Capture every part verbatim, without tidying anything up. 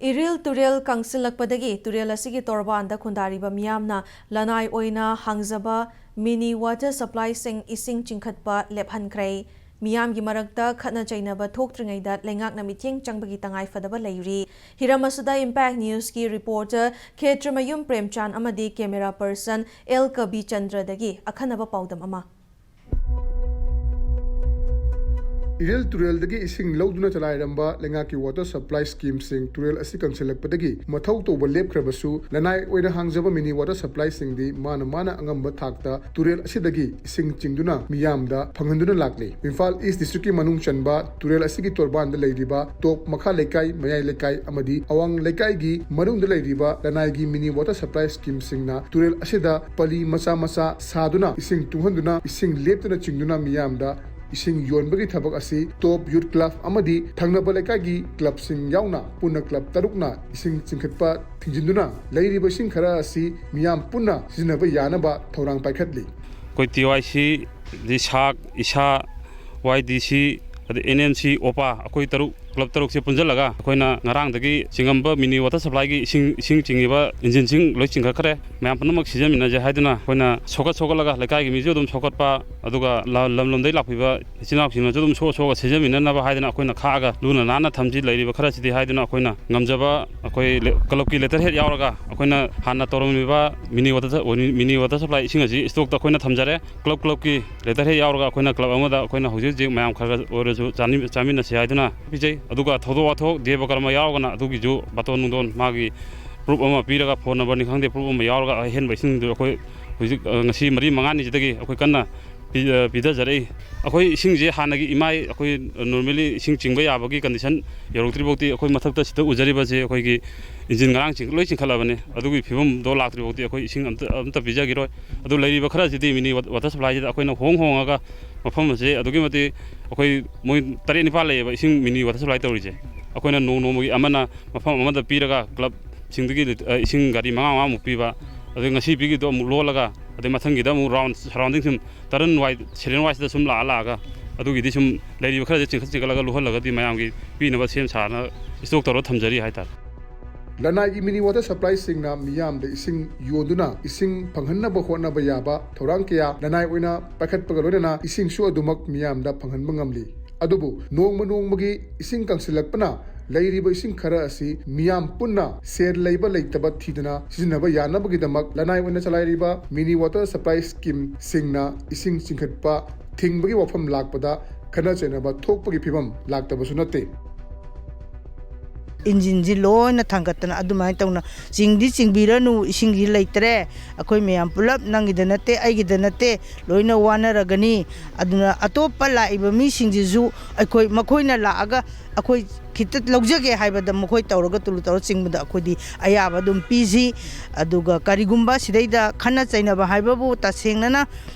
ꯏꯔꯤꯜ ꯇꯨꯔꯦꯜ ꯀꯪꯁꯤꯜꯂꯛꯄꯗꯒꯤ ꯇꯨꯔꯦꯜ ꯑꯁꯤꯒꯤ ꯇꯣꯔꯕꯥꯟꯗ ꯈꯨꯟꯗꯥꯔꯤꯕ ꯃꯤꯌꯥꯝꯅ ꯂꯅꯥꯏ ꯑꯣꯏꯅ ꯍꯥꯡꯖꯕ ꯃꯤꯅꯤ ꯋꯥꯇꯔ ꯁꯄ꯭ꯂꯥꯏꯁꯤꯡ ꯏꯁꯤꯡ ꯆꯤꯡꯈꯠꯄ ꯂꯦꯞꯍꯟꯈ꯭ꯔꯦ꯫ ꯃꯤꯌꯥꯝꯒꯤ ꯃꯔꯛꯇ ꯈꯠꯅ ꯆꯩꯅꯕ ꯊꯣꯛꯇ꯭ꯔꯤꯉꯩꯗ ꯂꯩꯉꯥꯛꯅ ꯃꯤꯠꯌꯦꯡ ꯆꯪꯕꯒꯤ ꯇꯉꯥꯏ ꯐꯗꯕ ꯂꯩꯔꯤ꯫ ꯍꯤꯔꯝ ꯑꯁꯤꯗ Impact Newsꯀꯤ reporter ꯈꯦꯇ꯭ꯔꯃꯌꯨꯝ ꯄ꯭ꯔꯦꯝꯆꯥꯟ ꯑꯃꯗꯤ camera person ꯑꯦꯜ ꯀꯕꯤꯆꯟꯗ꯭ꯔꯗꯒꯤ ꯑꯈꯟꯅꯕ ꯄꯥꯎꯗꯝ ꯑꯃ꯫ ꯏꯔꯤꯜ ꯇꯨꯔꯦꯜꯗꯒꯤ ꯏꯁꯤꯡ ꯂꯧꯗꯨꯅ ꯆꯂꯥꯏꯔꯝꯕ ꯂꯩꯉꯥꯛꯀꯤ ꯋꯥꯇꯔ ꯁꯄ꯭ꯂꯥꯏ ꯁ꯭ꯀꯤꯝꯁꯤꯡ ꯇꯨꯔꯦꯜ ꯑꯁꯤ ꯀꯪꯁꯤꯜꯂꯛꯄꯗꯒꯤ ꯃꯊꯧ ꯇꯧꯕ ꯂꯦꯞꯈ꯭ꯔꯕꯁꯨ, ꯂꯅꯥꯏ ꯑꯣꯏꯅ ꯍꯥꯡꯖꯕ ꯃꯤꯅꯤ ꯋꯥꯇꯔ ꯁꯄ꯭ꯂꯥꯏꯁꯤꯡꯗꯤ ꯃꯥꯅ ꯃꯥꯅ ꯑꯉꯝꯕ ꯊꯥꯛꯇ ꯇꯨꯔꯦꯜ ꯑꯁꯤꯗꯒꯤ ꯏꯁꯤꯡ ꯆꯤꯡꯗꯨꯅ ꯃꯤꯌꯥꯝꯗ ꯐꯪꯍꯟꯗꯨꯅ ꯂꯥꯛꯂꯤ꯫ ꯏꯝꯐꯥꯜ ꯏꯁ ꯗꯤꯁꯇ꯭ꯔꯤꯛꯀꯤ ꯃꯅꯨꯡ ꯆꯟꯕ ꯇꯨꯔꯦꯜ ꯑꯁꯤꯒꯤ ꯇꯣꯔꯕꯥꯟꯗ ꯂꯩꯔꯤꯕ ꯇꯣꯞ ꯃꯈꯥ ꯂꯩꯀꯥꯏ, ꯃꯌꯥꯏ ꯂꯩꯀꯥꯏ ꯑꯃꯗꯤ ꯑꯋꯥꯡ ꯂꯩꯀꯥꯏꯒꯤ ꯃꯅꯨꯡꯗ ꯂꯩꯔꯤꯕ ꯂꯅꯥꯏꯒꯤ ꯃꯤꯅꯤ ꯋꯥꯇꯔ ꯁꯄ꯭ꯂꯥꯏ ꯁ꯭ꯀꯤꯝꯁꯤꯡꯅ ꯇꯨꯔꯦꯜ ꯑꯁꯤꯗ ꯄꯂꯤ ꯃꯆꯥ ꯃꯆꯥ ꯁꯥꯗꯨꯅ ꯏꯁꯤꯡ ꯇꯨꯡꯍꯟꯗꯨꯅ ꯏꯁꯤꯡ ꯂꯦꯞꯇꯅ ꯆꯤꯡꯗꯨꯅ ꯃꯤꯌꯥꯝꯗ ꯏꯁꯤꯡ ꯌꯣꯟꯕꯒꯤ ꯊꯕꯛ ꯑꯁꯤ ꯇꯣꯞ ꯌꯨꯠ ꯀ꯭ꯂꯕ ꯑꯃꯗꯤ ꯊꯪꯅꯕ ꯂꯩꯀꯥꯏꯒꯤ ꯀ꯭ꯂꯕꯁꯤꯡ ꯌꯥꯎꯅ ꯄꯨꯟꯅ ꯀ꯭ꯂꯕ ꯇꯔꯨꯛꯅ ꯏꯁꯤꯡ ꯆꯤꯡꯈꯠꯄ ꯊꯤꯡꯖꯤꯟꯗꯨꯅ ꯂꯩꯔꯤꯕ ꯏꯁꯤꯡ ꯈꯔ ꯑꯁꯤ ꯃꯤꯌꯥꯝ ꯄꯨꯟꯅ ꯁꯤꯖꯤꯟꯅꯕ ꯌꯥꯅꯕ ꯊꯧꯔꯥꯡ ꯄꯥꯏꯈꯠꯂꯤ꯫ ꯑꯩꯈꯣꯏ ꯇꯤ ꯋꯥꯏ ꯁꯤ, ꯗꯤ ꯁꯥꯛ, ꯏꯁꯥ, ꯋꯥꯏ ꯗꯤ ꯁꯤ, ꯑꯗꯩ ꯑꯦꯟ ꯑꯦꯝ ꯁꯤ, ꯑꯣꯄꯥ, ꯑꯩꯈꯣꯏ ꯇꯔꯨꯛ, ꯀ꯭ꯂꯕ ꯇꯔꯨꯛꯁꯦ ꯄꯨꯟꯁꯤꯜꯂꯒ ꯑꯩꯈꯣꯏꯅ ꯉꯔꯥꯡꯗꯒꯤ ꯆꯤꯡꯉꯝꯕ ꯃꯤꯅꯤ ꯋꯥꯇꯔ ꯁꯄ꯭ꯂꯥꯏꯒꯤ ꯏꯁꯤꯡ, ꯏꯁꯤꯡ ꯆꯤꯡꯉꯤꯕ ꯏꯟꯖꯤꯟꯁꯤꯡ ꯂꯣꯏ ꯆꯤꯡꯈꯠꯈ꯭ꯔꯦ꯫ ꯃꯌꯥꯝ ꯄꯨꯝꯅꯃꯛ ꯁꯤꯖꯤꯟꯅꯃꯤꯟꯅꯁꯦ ꯍꯥꯏꯗꯨꯅ ꯑꯩꯈꯣꯏꯅ ꯁꯣꯛꯀꯠ ꯁꯣꯛꯀꯠꯂꯒ ꯂꯩꯀꯥꯏꯒꯤ ꯃꯤꯁꯨ ꯑꯗꯨꯝ ꯁꯣꯛꯀꯠꯄ, ꯑꯗꯨꯒ ꯂ-, ꯂꯝ ꯂꯝꯗꯒꯤ ꯂꯥꯛꯄꯤꯕ ꯏꯆꯤꯟ ꯏꯅꯥꯎꯁꯤꯡꯅꯁꯨ ꯑꯗꯨꯝ ꯁꯣꯛꯑ ꯁꯣꯛꯑꯒ ꯁꯤꯖꯤꯟꯅꯃꯤꯟꯅꯅꯕ ꯍꯥꯏꯗꯅ ꯑꯩꯈꯣꯏꯅ ꯈꯥꯛꯑꯒ ꯂꯨꯅ ꯅꯥꯟꯅ ꯊꯝꯁꯤ, ꯂꯩꯔꯤꯕ ꯈꯔꯁꯤꯗꯤ ꯍꯥꯏꯗꯨꯅ ꯑꯩꯈꯣꯏꯅ ꯉꯝꯖꯕ ꯑꯩꯈꯣꯏ ꯂꯦ-, ꯀ꯭ꯂꯕꯀꯤ ꯂꯦꯇꯔ ꯍꯦꯗ ꯌꯥꯎꯔꯒ ꯑꯩꯈꯣꯏꯅ ꯍꯥꯟꯅ ꯇꯧꯔꯝꯃꯤꯕ ꯃꯤꯅꯤ ꯋꯥꯇꯔ, ꯃꯤꯅꯤ ꯋꯥꯇꯔ ꯁꯄ꯭ꯂꯥꯏ ꯏꯁꯤꯡ ꯑꯁꯤ ꯏꯁꯇꯣꯛꯇ ꯑꯩꯈꯣꯏꯅ ꯊꯝꯖꯔꯦ꯫ ꯀ꯭ꯂꯕ, ꯀ꯭ꯂꯕꯀꯤ ꯂꯦꯇꯔ ꯍꯦꯗ ꯌꯥꯎꯔꯒ ꯑꯩꯈꯣꯏꯅ ꯀ꯭ꯂꯕ ꯑꯃꯗ ꯑꯩꯈꯣꯏꯅ ꯍꯧꯖꯤꯛ ꯍꯧꯖꯤꯛ ꯃꯌꯥꯝ ꯈꯔ ꯈꯔ ꯑꯣꯏꯔꯁꯨ ꯆꯥꯃꯤ-, ꯆꯥꯃꯤꯟꯅꯁꯤ ꯍꯥꯏꯗꯨꯅ ꯄꯤꯖꯩ꯫ ꯑꯗꯨꯒ ꯊꯧꯗꯣꯛ ꯋꯥꯊꯣꯛ, ꯗꯦꯕ ꯀꯔꯃ ꯌꯥꯎꯔꯒꯅ ꯑꯗꯨꯒꯤꯁꯨ ꯕꯥꯇꯣꯟ ꯅꯨꯡꯗꯣꯟ ꯃꯥꯒꯤ ꯄ꯭ꯔꯨꯞ ꯑꯃ ꯄꯤꯔꯒ, ꯐꯣꯟ ꯅꯝꯕꯔꯅꯤ ꯈꯪꯗꯦ, ꯄ꯭ꯔꯨꯞ ꯑꯃ ꯌꯥꯎꯔꯒ ꯑꯍꯦꯟꯕ ꯏꯁꯤꯡꯗꯨ ꯑꯩꯈꯣꯏ ꯍꯧꯖꯤꯛ, ꯑ, ꯉꯁꯤ ꯃꯔꯤ ꯃꯉꯥꯅꯤꯁꯤꯗꯒꯤ ꯑꯩꯈꯣꯏ ꯀꯟꯅ ꯄꯤ-, ꯑ, ꯄꯤꯊꯖꯔꯛꯏ꯫ ꯑꯩꯈꯣꯏ ꯏꯁꯤꯡꯁꯦ ꯍꯥꯟꯅꯒꯤ ꯏꯃꯥꯏ ꯑꯩꯈꯣꯏ normally ꯏꯁꯤꯡ ꯆꯤꯡꯕ ꯌꯥꯕꯒꯤ condition ꯌꯧꯔꯛꯇ꯭ꯔꯤꯐꯥꯎꯗꯤ ꯑꯩꯈꯣꯏ ꯃꯊꯛꯇ ꯁꯤꯗ ꯎꯖꯔꯤꯕꯁꯦ ꯑꯩꯈꯣꯏꯒꯤ ꯏꯟꯖꯤꯟ ꯉꯔꯥꯡ ꯆꯤꯡ-, ꯂꯣꯏ ꯆꯤꯡꯈꯠꯂꯕꯅꯤ꯫ ꯑꯗꯨꯒꯤ ꯐꯤꯕꯝꯗꯣ ꯂꯥꯛꯇ꯭ꯔꯤꯐꯥꯎꯗꯤ ꯑꯩꯈꯣꯏ ꯏꯁꯤꯡ ꯑꯝꯇ, ꯑꯝꯇ ꯄꯤꯖꯈꯤꯔꯣꯏ꯫ ꯑꯗꯨ ꯂꯩꯔꯤꯕ ꯈꯔꯁꯤꯗꯤ ꯃꯤꯅꯤ ꯋꯥ-, ꯋꯥꯇꯔ ꯁꯄ꯭ꯂꯥꯏꯁꯤꯗ ꯑꯩꯈꯣꯏꯅ ꯍꯣꯡ ꯍꯣꯡꯉꯒ ꯃꯐꯝ ꯑꯁꯤ ꯑꯗꯨꯛꯀꯤ ꯃꯇꯤꯛ ꯑꯩꯈꯣꯏ ꯃꯣꯏ ꯇꯔꯦꯠ ꯅꯤꯄꯥꯜ ꯂꯩꯌꯦꯕ ꯏꯁꯤꯡ ꯃꯤꯅꯤ ꯋꯥꯇꯔ ꯁꯄ꯭ꯂꯥꯏ ꯇꯧꯔꯤꯁꯦ꯫ ꯑꯩꯈꯣꯏꯅ ꯅꯣꯡ ꯅꯣꯡꯃꯒꯤ ꯑꯃꯅ ꯃꯐꯝ ꯑꯃꯗ ꯄꯤꯔꯒ ꯀ꯭ꯂꯕꯁꯤꯡꯗꯒꯤ ꯂꯤꯠ-, ꯑ, ꯏꯁꯤꯡ ꯒꯥꯔꯤ ꯃꯉꯥ ꯃꯉꯥꯃꯨꯛ ꯄꯤꯕ, ꯑꯗꯩ ꯉꯁꯤ ꯄꯤꯈꯤꯗꯣ ꯑꯃꯨꯛ ꯂꯣꯜꯂꯒ, ꯑꯗꯩ ꯃꯊꯪꯒꯤꯗ ꯑꯃꯨꯛ ꯔꯥꯎꯟ ꯁꯔꯥꯎꯟꯗꯤꯡ ꯁꯨꯝ ꯇꯔꯟ ꯋꯥꯏ, ꯁꯦꯔꯦꯟ ꯋꯥꯏꯁꯤꯗ ꯁꯨꯝ ꯂꯥꯛꯑ ꯂꯥꯛꯑꯒ ꯑꯗꯨꯒꯤꯗꯤ ꯁꯨꯝ ꯂꯩꯔꯤꯕ ꯈꯔꯁꯦ ꯆꯤꯡꯈꯠ ꯆꯤꯡꯈꯠꯂꯒ ꯂꯨꯍꯜꯂꯒꯗꯤ ꯃꯌꯥꯝꯒꯤ ꯄꯤꯅꯕ ꯁꯦꯝ ꯁꯥꯅ ꯏꯁꯇꯣꯛ ꯇꯧꯔ ꯊꯝꯖꯔꯤ ꯍꯥꯏꯇꯥꯔꯦ꯫ ꯂꯅꯥꯏꯒꯤ mini water supplyꯁꯤꯡꯅ ꯃꯤꯌꯥꯝꯗ ꯏꯁꯤꯡ ꯌꯣꯟꯗꯨꯅ ꯏꯁꯤꯡ ꯐꯪꯍꯟꯅꯕ ꯍꯣꯠꯅꯕ ꯌꯥꯕ ꯊꯧꯔꯥꯡ ꯀꯌꯥ ꯂꯅꯥꯏ ꯑꯣꯏꯅ ꯄꯥꯏꯈꯠꯄꯒ ꯂꯣꯏꯅꯅ ꯏꯁꯤꯡꯁꯨ ꯑꯗꯨꯃꯛ ꯃꯤꯌꯥꯝꯗ ꯐꯪꯍꯟꯕ ꯉꯝꯂꯤ꯫ ꯑꯗꯨꯕꯨ ꯅꯣꯡꯃ ꯅꯣꯡꯃꯒꯤ ꯏꯁꯤꯡ ꯀꯪꯁꯤꯜꯂꯛꯄꯅ ꯂꯩꯔꯤꯕ ꯏꯁꯤꯡ ꯈꯔ ꯑꯁꯤ ꯃꯤꯌꯥꯝ ꯄꯨꯟꯅ ꯁꯦꯜ ꯂꯩꯕ ꯂꯩꯇꯕ ꯊꯤꯗꯅ ꯁꯤꯖꯤꯟꯅꯕ ꯌꯥꯅꯕꯒꯤꯗꯃꯛ ꯂꯅꯥꯏ ꯑꯣꯏꯅ ꯆꯂꯥꯏꯔꯤꯕ mini water supply schemeꯁꯤꯡꯅ ꯏꯁꯤꯡ ꯆꯤꯡꯈꯠꯄ ꯊꯤꯡꯕꯒꯤ ꯋꯥꯐꯝ ꯂꯥꯛꯄꯗ ꯈꯠꯅ ꯆꯩꯅꯕ ꯊꯣꯛꯄꯒꯤ ꯐꯤꯕꯝ ꯂꯥꯛꯇꯕꯁꯨ ꯅꯠꯇꯦ꯫ ꯏꯟꯖꯤꯟꯁꯤ ꯂꯣꯏꯅ ꯊꯥꯡꯒꯠꯇꯅ ꯑꯗꯨꯃꯥꯏꯅ ꯇꯧꯅ ꯆꯤꯡꯗꯤ ꯆꯤꯡꯕꯤꯔꯅꯨ, ꯏꯁꯤꯡꯗꯤ ꯂꯩꯇ꯭ꯔꯦ, ꯑꯩꯈꯣꯏ ꯃꯌꯥꯝ ꯄꯨꯂꯞ ꯅꯪꯒꯤꯗ ꯅꯠꯇꯦ, ꯑꯩꯒꯤꯗ ꯅꯠꯇꯦ, ꯂꯣꯏꯅ ꯋꯥꯅꯔꯒꯅꯤ꯫ ꯑꯗꯨꯅ ꯑꯇꯣꯞꯄ ꯂꯥꯛꯏꯕ ꯃꯤꯁꯤꯡꯁꯤꯁꯨ ꯑꯩꯈꯣꯏ, ꯃꯈꯣꯏꯅ ꯂꯥꯛꯑꯒ ꯑꯩꯈꯣꯏ ꯈꯤꯇ ꯂꯧꯖꯒꯦ ꯍꯥꯏꯕꯗ ꯃꯈꯣꯏ ꯇꯧꯔꯒ ꯇꯨꯂꯨ ꯇꯧꯔ ꯆꯤꯡꯕꯗ ꯑꯩꯈꯣꯏꯗꯤ ꯑꯌꯥꯕ ꯑꯗꯨꯝ ꯄꯤꯁꯤ꯫ ꯑꯗꯨꯒ ꯀꯔꯤꯒꯨꯝꯕ ꯁꯤꯗꯩꯗ ꯈꯠꯅ ꯆꯩꯅꯕ ꯍꯥꯏꯕꯕꯨ ꯇꯁꯦꯡꯅꯅ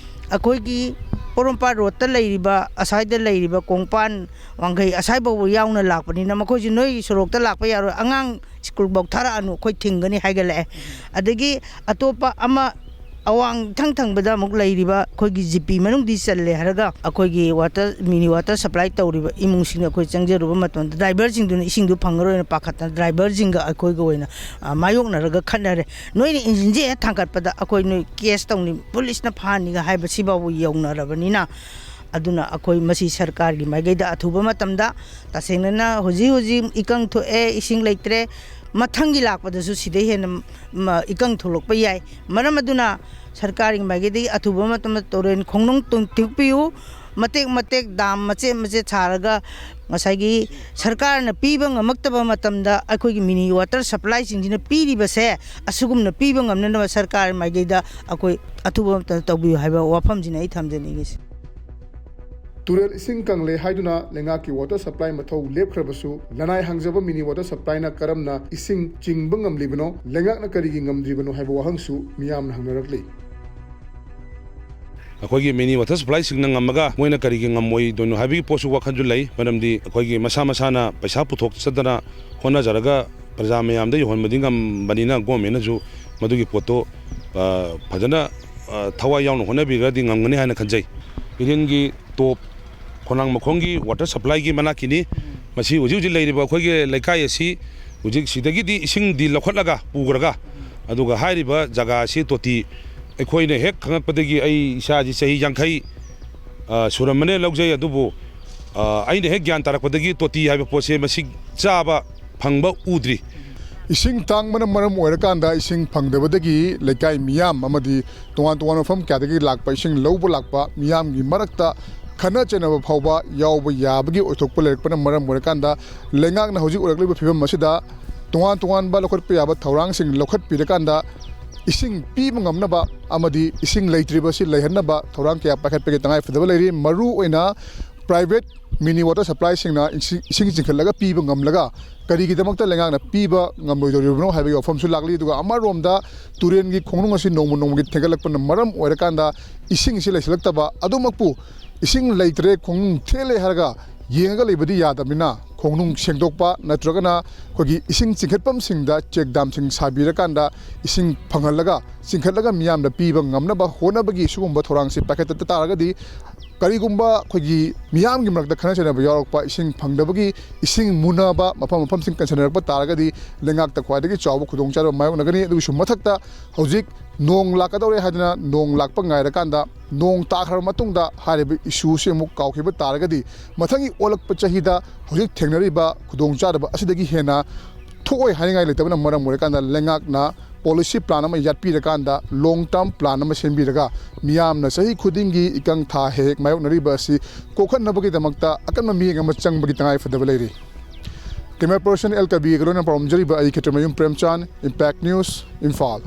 ꯑꯩꯈꯣꯏꯒꯤ ꯄꯣꯔꯣꯝꯄꯥꯠ ꯔꯣꯗꯇ ꯂꯩꯔꯤꯕ, ꯑꯁ꯭ꯋꯥꯏꯗ ꯂꯩꯔꯤꯕ ꯀꯣꯡꯄꯥꯟ, ꯋꯥꯡꯈꯩ ꯑꯁ꯭ꯋꯥꯏꯐꯥꯎꯕ ꯌꯥꯎꯅ ꯂꯥꯛꯄꯅꯤꯅ ꯃꯈꯣꯏꯁꯨ ꯅꯣꯏ ꯁꯣꯔꯣꯛꯇ ꯂꯥꯛꯄ ꯌꯥꯔꯣꯏ, ꯑꯉꯥꯡ ꯁ꯭ꯀꯨꯜꯐꯧ ꯊꯥꯔꯛꯑꯅꯨ, ꯑꯩꯈꯣꯏ ꯊꯤꯡꯒꯅꯤ ꯍꯥꯏꯒꯠꯂꯛꯑꯦ꯫ ꯑꯗꯒꯤ ꯑꯇꯣꯞꯄ ꯑꯃ ꯑꯋꯥꯡ ꯏꯊꯪ ꯊꯪꯕꯗ ꯑꯃꯨꯛ ꯂꯩꯔꯤꯕ ꯑꯩꯈꯣꯏꯒꯤ ꯖꯤ ꯄꯤ ꯃꯅꯨꯡꯗꯤ ꯆꯜꯂꯦ ꯍꯥꯏꯔꯒ ꯑꯩꯈꯣꯏꯒꯤ water, mini water supply ꯇꯧꯔꯤꯕ ꯏꯃꯨꯡꯁꯤꯡꯗ ꯑꯩꯈꯣꯏ ꯆꯪꯖꯔꯨꯕ ꯃꯇꯝꯗ ꯗ꯭ꯔꯥꯏꯚꯔꯁꯤꯡꯗꯨꯅ ꯏꯁꯤꯡꯗꯨ ꯐꯪꯉꯔꯣꯏꯅ ꯄꯥꯈꯠꯇꯅ ꯗ꯭ꯔꯥꯏꯚꯔꯁꯤꯡꯒ ꯑꯩꯈꯣꯏꯒ ꯑꯣꯏꯅ, ꯑ, ꯃꯥꯌꯣꯛꯅꯔꯒ ꯈꯠꯅꯔꯦ꯫ ꯅꯣꯏꯅ ꯏꯟꯖꯤꯟꯁꯦ ꯍꯦꯛ ꯊꯥꯡꯒꯠꯄꯗ ꯑꯩꯈꯣꯏ ꯅꯣꯏ ꯀꯦꯁ ꯇꯧꯅꯤ, ꯄꯨꯂꯤꯁꯅ ꯐꯥꯅꯤꯒ ꯍꯥꯏꯕ ꯁꯤꯐꯥꯎꯕ ꯌꯧꯅꯔꯕꯅꯤꯅ, ꯑꯗꯨꯅ ꯑꯩꯈꯣꯏ ꯃꯁꯤ ꯁꯔꯀꯥꯔꯒꯤ ꯃꯥꯏꯀꯩꯗ ꯑꯊꯨꯕ ꯃꯇꯝꯗ ꯇꯁꯦꯡꯅꯅ ꯍꯧꯖꯤꯛ ꯍꯧꯖꯤꯛ ꯏꯀꯪ ꯊꯣꯛꯑꯦ, ꯏꯁꯤꯡ ꯂꯩꯇ꯭ꯔꯦ, ꯃꯊꯪꯒꯤ ꯂꯥꯛꯄꯗꯁꯨ ꯁꯤꯗꯩ ꯍꯦꯟꯅ, ꯃ, ꯏꯀꯪ ꯊꯣꯛꯂꯛꯄ ꯌꯥꯏ꯫ ꯃꯔꯝ ꯑꯗꯨꯅ ꯁꯔꯀꯥꯔꯒꯤ ꯃꯥꯏꯀꯩꯗꯒꯤ ꯑꯊꯨꯕ ꯃꯇꯝꯗ ꯇꯨꯔꯦꯟ ꯈꯣꯡꯅꯨꯡ ꯇꯨꯡ-, ꯊꯤꯡꯄꯤꯌꯨ, ꯃꯇꯦꯛ ꯃꯇꯦꯛ ꯗꯥꯝ ꯃꯆꯦꯠ ꯃꯆꯦꯠ ꯁꯥꯔꯒ ꯉꯁꯥꯏꯒꯤ ꯁꯔꯀꯥꯔꯅ ꯄꯤꯕ ꯉꯝꯃꯛꯇꯕ ꯃꯇꯝꯗ ꯑꯩꯈꯣꯏꯒꯤ mini water supplyꯁꯤꯡꯁꯤꯅ ꯄꯤꯔꯤꯕꯁꯦ ꯑꯁꯤꯒꯨꯝꯅ ꯄꯤꯕ ꯉꯝꯅꯅꯕ ꯁꯔꯀꯥꯔ ꯃꯥꯏꯀꯩꯗ ꯑꯩꯈꯣꯏ ꯑꯊꯨꯕ ꯃꯇꯝꯗ ꯇꯧꯕꯤꯌꯨ ꯍꯥꯏꯕ ꯋꯥꯐꯝꯁꯤꯅ ꯑꯩ ꯊꯝꯖꯅꯤꯡꯉꯤꯁꯦ꯫ ꯇꯨꯔꯦꯜ ꯏꯁꯤꯡ ꯀꯪꯂꯦ ꯍꯥꯏꯗꯨꯅ ꯂꯩꯉꯥꯛꯀꯤ water supply ꯃꯊꯧ ꯂꯦꯞꯈ꯭ꯔꯕꯁꯨ, ꯂꯅꯥꯏ ꯍꯥꯡꯖꯕ mini water supplyꯅ ꯀꯔꯝꯅ ꯏꯁꯤꯡ ꯆꯤꯡꯕ ꯉꯝꯂꯤꯕꯅꯣ, ꯂꯩꯉꯥꯛꯅ ꯀꯔꯤꯒꯤ ꯉꯝꯗ꯭ꯔꯤꯕꯅꯣ ꯍꯥꯏꯕ ꯋꯥꯍꯪꯁꯨ ꯃꯤꯌꯥꯝꯅ ꯍꯪꯅꯔꯛꯂꯤ꯫ ꯑꯩꯈꯣꯏꯒꯤ mini water supplyꯁꯤꯡꯅ ꯉꯝꯃꯒ ꯃꯣꯏꯅ ꯀꯔꯤꯒꯤ ꯉꯝꯃꯣꯏꯗꯣꯏꯅꯣ ꯍꯥꯏꯕꯒꯤ ꯄꯣꯠꯁꯨ ꯋꯥꯈꯜꯁꯨ ꯂꯩ꯫ ꯃꯔꯝꯗꯤ ꯑꯩꯈꯣꯏꯒꯤ ꯃꯁꯥ ꯃꯁꯥꯅ ꯄꯩꯁꯥ ꯄꯨꯊꯣꯛꯆꯗꯅ ꯍꯣꯠꯅꯖꯔꯒ ꯄ꯭ꯔꯖꯥ ꯃꯌꯥꯝꯗ ꯌꯧꯍꯟꯕꯗꯤ ꯉꯝꯕꯅꯤꯅ, governmentꯅꯁꯨ ꯃꯗꯨꯒꯤ ꯄꯣꯠꯇꯣ, ꯑ, ꯐꯖꯅ, ꯑ, ꯊꯋꯥꯏ ꯌꯥꯎꯅ ꯍꯣꯠꯅꯕꯤꯔꯒꯗꯤ ꯉꯝꯒꯅꯤ ꯍꯥꯏꯅ ꯈꯟꯖꯩ꯫ ꯏꯔꯤꯜꯒꯤ top ꯈꯣꯡꯅꯥꯡ ꯃꯈꯣꯡꯒꯤ water supplyꯒꯤ ꯃꯅꯥꯛꯀꯤꯅꯤ꯫ ꯃꯁꯤ ꯍꯧꯖꯤꯛ ꯍꯧꯖꯤꯛ ꯂꯩꯔꯤꯕ ꯑꯩꯈꯣꯏꯒꯤ ꯂꯩꯀꯥꯏ ꯑꯁꯤ ꯍꯧꯖꯤꯛ ꯁꯤꯗꯒꯤꯗꯤ ꯏꯁꯤꯡꯗꯤ ꯂꯧꯈꯠꯂꯒ ꯄꯨꯈ꯭ꯔꯒ, ꯑꯗꯨꯒ ꯍꯥꯏꯔꯤꯕ ꯖꯒꯥ ꯑꯁꯤ ꯇꯣꯇꯤ, ꯑꯩꯈꯣꯏꯅ ꯍꯦꯛ ꯈꯪꯉꯛꯄꯗꯒꯤ, ꯑꯩ ꯏꯁꯥꯁꯤ ꯆꯍꯤ ꯌꯥꯡꯈꯩ, ꯑ, ꯁꯨꯔꯝꯃꯅꯦ ꯂꯧꯖꯩ, ꯑꯗꯨꯕꯨ, ꯑ, ꯑꯩꯅ ꯍꯦꯛ ꯒ꯭ꯌꯥꯟ ꯇꯥꯔꯛꯄꯗꯒꯤ ꯇꯣꯇꯤ ꯍꯥꯏꯕ ꯄꯣꯠꯁꯦ ꯃꯁꯤꯡ ꯆꯥꯕ ꯐꯪꯕ ꯎꯗ꯭ꯔꯤ꯫ ꯏꯁꯤꯡ ꯇꯥꯡꯕꯅ ꯃꯔꯝ ꯑꯣꯏꯔꯀꯥꯟꯗ ꯏꯁꯤꯡ ꯐꯪꯗꯕꯗꯒꯤ ꯂꯩꯀꯥꯏ ꯃꯤꯌꯥꯝ ꯑꯃꯗꯤ ꯇꯣꯉꯥꯟ ꯇꯣꯉꯥꯟꯕ ꯃꯐꯝ ꯀꯌꯥꯗꯒꯤ ꯂꯥꯛꯄ ꯏꯁꯤꯡ ꯂꯧꯕ ꯂꯥꯛꯄ ꯃꯤꯌꯥꯝꯒꯤ ꯃꯔꯛꯇ ꯈꯠꯅ ꯆꯩꯅꯕ ꯐꯥꯎꯕ ꯌꯥꯎꯕ ꯌꯥꯕꯒꯤ ꯑꯣꯏꯊꯣꯛꯄ ꯂꯩꯔꯛꯄꯅ ꯃꯔꯝ ꯑꯣꯏꯔꯀꯥꯟꯗ, ꯂꯩꯉꯥꯛꯅ ꯍꯧꯖꯤꯛ ꯑꯣꯏꯔꯛꯂꯤꯕ ꯐꯤꯕꯝ ꯑꯁꯤꯗ ꯇꯣꯉꯥꯟ ꯇꯣꯉꯥꯟꯕ ꯂꯧꯈꯠꯄ ꯌꯥꯕ ꯊꯧꯔꯥꯡꯁꯤꯡ ꯂꯧꯈꯠꯄꯤꯔꯀꯥꯟꯗ ꯏꯁꯤꯡ ꯄꯤꯕ ꯉꯝꯅꯕ ꯑꯃꯗꯤ ꯏꯁꯤꯡ ꯂꯩꯇ꯭ꯔꯤꯕꯁꯤ ꯂꯩꯍꯟꯅꯕ ꯊꯧꯔꯥꯡ ꯀꯌꯥ ꯄꯥꯏꯈꯠꯄꯒꯤ ꯇꯉꯥꯏꯐꯗꯕ ꯂꯩꯔꯤ꯫ ꯃꯔꯨ ꯑꯣꯏꯅ private mini water supplyꯁꯤꯡꯅ ꯏꯁꯤꯡ, ꯏꯁꯤꯡ ꯆꯤꯡꯈꯠꯂꯒ ꯄꯤꯕ ꯉꯝꯂꯒ ꯀꯔꯤꯒꯤꯗꯃꯛꯇ ꯂꯩꯉꯥꯛꯅ ꯄꯤꯕ ꯉꯝꯂꯣꯏꯗꯧꯔꯤꯕꯅꯣ ꯍꯥꯏꯕꯒꯤ ꯋꯥꯐꯝꯁꯨ ꯂꯥꯛꯂꯤ꯫ ꯑꯗꯨꯒ ꯑꯃꯔꯣꯝꯗ ꯇꯨꯔꯦꯟꯒꯤ ꯈꯣꯡꯅꯨꯡ ꯑꯁꯤ ꯅꯣꯡꯃ ꯅꯣꯡꯃꯒꯤ ꯊꯦꯡꯒꯠꯂꯛꯄꯅ ꯃꯔꯝ ꯑꯣꯏꯔꯀꯥꯟꯗ ꯏꯁꯤꯡꯁꯤ ꯂꯩꯁꯤꯜꯂꯛꯇꯕ, ꯑꯗꯨꯃꯛꯄꯨ ꯏꯁꯤꯡ ꯂꯩꯇ꯭ꯔꯦ, ꯈꯣꯡꯅꯨꯡ ꯊꯦꯜꯂꯦ ꯍꯥꯏꯔꯒ ꯌꯦꯡꯉꯒ ꯂꯩꯕꯗꯤ ꯌꯥꯗꯕꯅꯤꯅ, ꯈꯣꯡꯅꯨꯡ ꯁꯦꯡꯗꯣꯛꯄ ꯅꯠꯇ꯭ꯔꯒꯅ ꯑꯩꯈꯣꯏꯒꯤ ꯏꯁꯤꯡ ꯆꯤꯡꯈꯠꯐꯝꯁꯤꯡꯗ check damꯁꯤꯡ ꯁꯥꯕꯤꯔꯀꯥꯟꯗ ꯏꯁꯤꯡ ꯐꯪꯍꯜꯂꯒ ꯆꯤꯡꯈꯠꯂꯒ ꯃꯤꯌꯥꯝꯗ ꯄꯤꯕ ꯉꯝꯅꯕ ꯍꯣꯠꯅꯕꯒꯤ ꯁꯤꯒꯨꯝꯕ ꯊꯧꯔꯥꯡꯁꯤ ꯄꯥꯏꯈꯠꯇ ꯇꯥꯔꯒꯗꯤ, ꯀꯔꯤꯒꯨꯝꯕ ꯑꯩꯈꯣꯏꯒꯤ ꯃꯤꯌꯥꯝꯒꯤ ꯃꯔꯛꯇ ꯈꯠꯅ ꯆꯩꯅꯕ ꯌꯥꯎꯔꯛꯄ, ꯏꯁꯤꯡ ꯐꯪꯗꯕꯒꯤ ꯏꯁꯤꯡ ꯃꯨꯟꯅꯕ ꯃꯐꯝ ꯃꯐꯝꯁꯤꯡ ꯀꯟꯁꯤꯟꯅꯔꯛꯄ ꯇꯥꯔꯒꯗꯤ ꯂꯩꯉꯥꯛꯇ ꯈ꯭ꯋꯥꯏꯗꯒꯤ ꯆꯥꯎꯕ ꯈꯨꯗꯣꯡꯆꯥꯗꯕ ꯃꯥꯌꯣꯛꯅꯒꯅꯤ꯫ ꯑꯗꯨꯒꯤꯁꯨ ꯃꯊꯛꯇ ꯍꯧꯖꯤꯛ ꯅꯣꯡ ꯂꯥꯛꯀꯗꯧꯔꯦ ꯍꯥꯏꯗꯅ ꯅꯣꯡ ꯂꯥꯛꯄ ꯉꯥꯏꯔꯀꯥꯟꯗ ꯅꯣꯡ ꯇꯥꯈ꯭ꯔꯕ ꯃꯇꯨꯡꯗ ꯍꯥꯏꯔꯤꯕ issueꯁꯤ ꯑꯃꯨꯛ ꯀꯥꯎꯈꯤꯕ ꯇꯥꯔꯒꯗꯤ ꯃꯊꯪꯒꯤ ꯑꯣꯜꯂꯛꯄ ꯆꯍꯤꯗ ꯍꯧꯖꯤꯛ ꯊꯦꯡꯅꯔꯤꯕ ꯈꯨꯗꯣꯡꯆꯥꯗꯕ ꯑꯁꯤꯗꯒꯤ ꯍꯦꯟꯅ ꯊꯣꯛꯑꯣꯏ ꯍꯥꯏꯅꯤꯡꯉꯥꯏ ꯂꯩꯇꯕꯅ ꯃꯔꯝ ꯑꯣꯏꯔꯀꯥꯟꯗ ꯂꯩꯉꯥꯛꯅ policy plan ꯑꯃ ꯌꯥꯠꯄꯤꯔꯀꯥꯟꯗ long term plan ꯑꯃ ꯁꯦꯝꯕꯤꯔꯒ ꯃꯤꯌꯥꯝꯅ ꯆꯍꯤ ꯈꯨꯗꯤꯡꯒꯤ ꯏꯀꯪ ꯊꯥ ꯍꯦꯛ ꯍꯦꯛ ꯃꯥꯌꯣꯛꯅꯔꯤꯕ ꯑꯁꯤ ꯀꯣꯛꯍꯟꯅꯕꯒꯤꯗꯃꯛꯇ ꯑꯀꯟꯕ ꯃꯤꯠꯌꯦꯡ ꯑꯃ ꯆꯪꯕꯒꯤ ꯇꯉꯥꯏꯐꯗꯕ ꯂꯩꯔꯤ꯫ Camera person ꯑꯦꯜ ꯀꯕꯤꯔꯒ ꯂꯣꯏꯅꯅ ꯄꯥꯎꯗꯝꯖꯔꯤꯕ ꯑꯩ ꯈꯦꯇ꯭ꯔꯤꯃꯌꯨꯝ ꯄ꯭ꯔꯦꯝꯆꯥꯟ, Impact News, ꯏꯝꯐꯥꯜ꯫